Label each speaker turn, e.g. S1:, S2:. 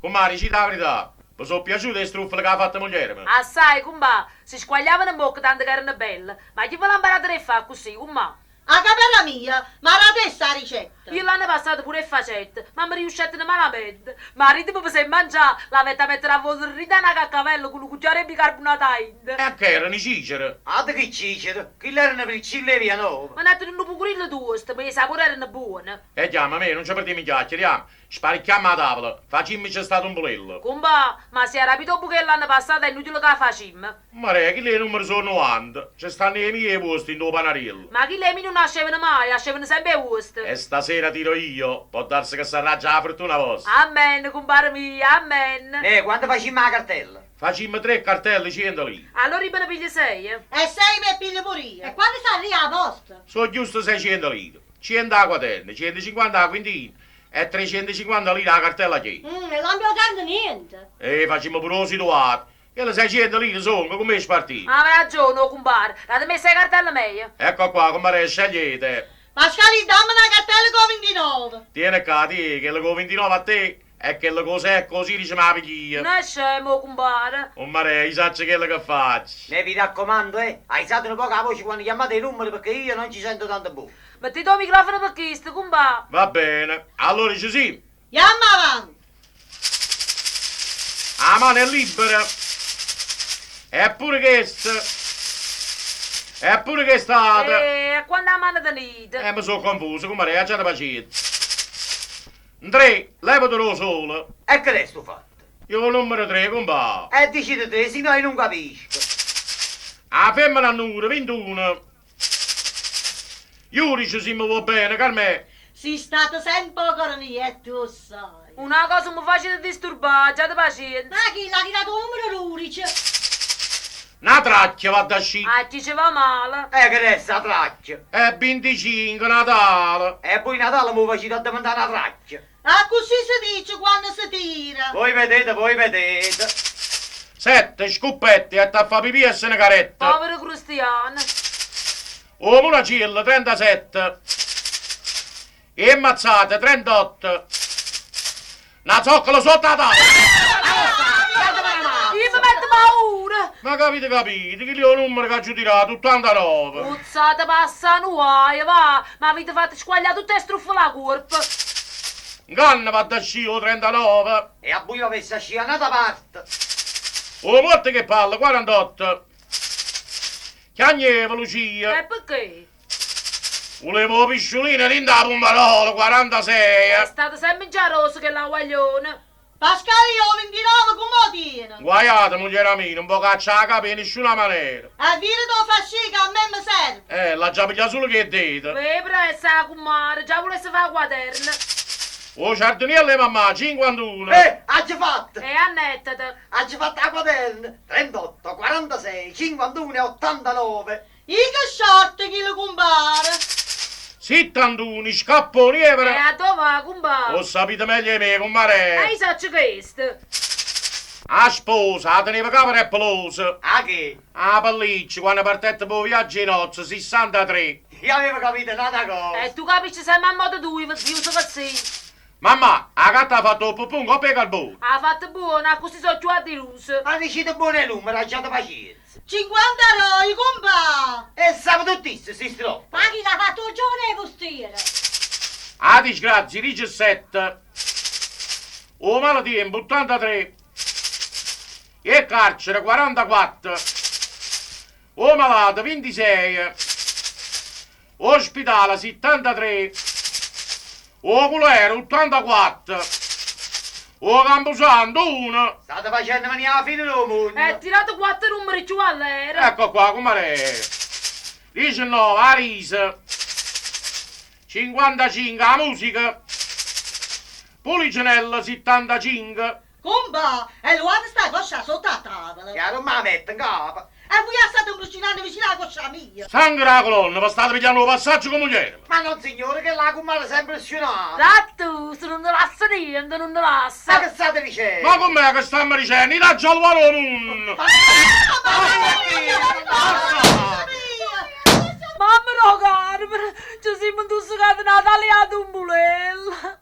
S1: Cummà, dicite 'a verità, ve so' piaciute 'e struffole che ha fatto muglierema?
S2: Assai, cumbà, se squagliavano 'mmocca tanto che erano belle. Ma chi ve l'ha 'mparato d' 'e ffà accussì, cummà?
S3: 'A capera mia m'ha dato essa 'a ricetta.
S2: Io l'anno passato pure 'e ffacette, ma me riuscettero malamente. Maritemo pe' s' 'e mangià, l'avette 'a mettere a vollere dint' 'a na caccavella cu nu cucchiaro 'e bicarbunato 'a 'into.
S1: E che erano, cicere?
S4: Ato che cicere, chille erano friccille 'e Vianova.
S2: Menettero nu pucurillo tuosto, ma 'e sapore erano buone.
S1: E ghiammo, me, nun ce perdimmo in chiacchiere, jammo. Sparicchiammo 'a tavola, facimmece sta tumbulella.
S2: Cumpà, ma si arapite 'o buco 'e ll'anno passato è inutile che 'a facimmo.
S1: Marè, chille 'e nummere so' 90, ce stanno 'e mie e 'e vuoste 'int' 'o panariello.
S2: Ma chille 'e mie nun ascevano maje, ascevano sempe 'e vuoste.
S1: E stasera tiro io, po' darsi che sarrà già 'a fortuna vosta.
S2: Amen, cumpare mio, amen.
S4: Neh, quanto facimmo 'a cartella?
S1: Facimmo tre cartelle, ciento lire.
S2: Allora io me ne piglio seje.
S3: E sei me piglio pure io.
S5: E quanto sarria 'a posta?
S1: So' giusto 600 lire. Ciento 'a quaterna, cientocinquanta 'a quintina e trecientocinquanta lire 'a cartella chiena.
S5: E l'ampio tanto niente.
S1: E facimmo pure 'o situato. Chelle 600 lire songo, comme 'e spartimmo?
S2: Ave ragione 'o cumpare, dateme 'e sei cartelle meje.
S1: Ecco qua, cummarè, scegliete.
S3: Pascalì, damme na cartella cu 'o 29.
S1: Tiene ccà, tiè, chella cu 'o 29 a te e chella cu 'o 7 e 'o 16 m' 'a piglio.
S2: Nun è scemo 'o cumpare.
S1: Cummarè, io saccio chello che faccio.
S4: Neh, vi raccomando, eh, aizate nu poco 'a voce quanno chiammate 'e nummere pecché io non ci sento tanto buono.
S2: Mettite 'o microfono pe chisto, cumpà.
S1: Va bene, allora ci simmo.
S3: Jammo avanti.
S1: 'A mano è libera. E pure chesta. E pure chest'ata.
S2: E a quanno 'a mano tenite?
S1: E me so' confuso, cummarè, aggiate pacienza. Ndrè, levate d' 'o sole.
S4: E che è stu fatto?
S1: Io 'o nummero tre, cumpà.
S4: E dicite te, si no io nun capisco.
S1: 'A femmena annura, 21. Iudice si me vuò bene, Carmè.
S3: Si stato sempe 'o core mio e tu 'o ssaje.
S2: Una cosa me facite disturbà, aggiate pacienza.
S5: Ma chillo ha tirato 'o nummero durice.
S1: Na tracchia v'ha da ascì.
S2: A chi ce va male.
S4: E che è sta tracchia?
S1: È 25 Natale.
S4: E voi Natale m' 'o facite addeventà na tracchia?
S3: Accussì se dice quanno se tira.
S4: Voi vedete, voi vedete.
S1: Sette scuppette e a fa pipì e se ne carette.
S2: Povero cristiano.
S1: 'O munaciello 37. 'E mazzate 38. Na zoccola sotto 'a tavola.
S2: Io me metto paura.
S1: Ma che avite capito? Chillo è 'o nummero che aggio tirato, 89.
S2: Puzzate passà nu guaio, va! M'avite fatto squaglià tutte 'e struffole 'a cuorpo.
S1: Nganna v'ha da ascì 'o 39.
S4: E a voi avesse ascì 'a n'ata parte.
S1: 'O muorto che parla, 48. Chiagneva Lucia.
S2: E pecché?
S1: Vulevo 'o pisciulino dint' 'a pummarola, 46.
S2: È stata sempe 'ngiarosa chella guagliona.
S3: Pascale io 'o 29 comme 'o tiene?
S1: Nguaiata, mugliera mia, nun po' caccià 'a capa 'e nisciuna manera.
S3: E vire d' 'o fa ascì che a me me serve.
S1: Eh, l'aggia piglià sulo cu 'e ddete.
S2: Ve pressa 'a cummara, già vulesse fa 'a quaterna.
S1: 'O ciardeniello 'e mammà, 51.
S4: Eh, aggio fatto!
S2: E annettete.
S4: Aggio fatto 'a quaterna, 38, 46, 51 e 89.
S3: I' che sciorte chillo cumpare!
S1: 71, scappa 'o
S2: E
S1: lievere.
S2: addò va, cumpà?
S1: 'O ssapite meglio 'e me, cummarè.
S2: E io saccio chesto.
S1: 'A sposa 'a teneva cavera e pelosa.
S4: 'A che?
S1: 'A pelliccia, quanno partette p' 'o viaggio 'e nozze, 63.
S4: Io avevo capito n'ata cosa.
S2: E tu capisci sempe a modo tuo, vizioso che sì.
S1: Mammà, 'a gatta ha fatto 'o pupù 'ncopp' 'e carbone.
S2: Ha fatto buono, accussì so' cchiù addiruse.
S4: Ma dicite buono 'e nummere, aggiate pacienza.
S3: 59, cumpà!
S4: E sape tutt'isso, sti stroppa.
S5: Ma chi l'ha fatto 'o giovane 'e postiere?
S1: 'A disgrazia, 17. 'O maletiempo, 83. 'E carcere, 44. 'O malato, 26. 'O spitale, 73. 'O culera, 84. 'O campusanto, 1.
S4: State facendo venì 'a fine d' 'o munno.
S2: E tirato quattro numeri cchiù allera.
S1: Ecco qua, cummarè. 19, 'a risa. 55, 'a musica. Pulicenella, 75.
S3: Cumpà, e luate sta coscia 'a sotto 'a tavola.
S4: E 'a nun m' 'a metto 'ncapa.
S3: E vuje 'a state 'mbrucinanno vicino 'a coscia mia.
S1: Sangue d' 'a colonna, ve state piglianno 'o passaggio cu muglierema.
S4: Ma nonsignore, chella 'a cummara s'è 'mpressionata.
S2: Rattuso, nun te lassa niente, nun te lassa.
S4: Ma che state dicenno?
S1: Ma comm'è che stammo dicenno? Io t'aggio 'a luvà d' 'o munno.
S2: Mamma d' 'o Carmine, ce simmo 'ntussecate Natale e 'a tumbulella.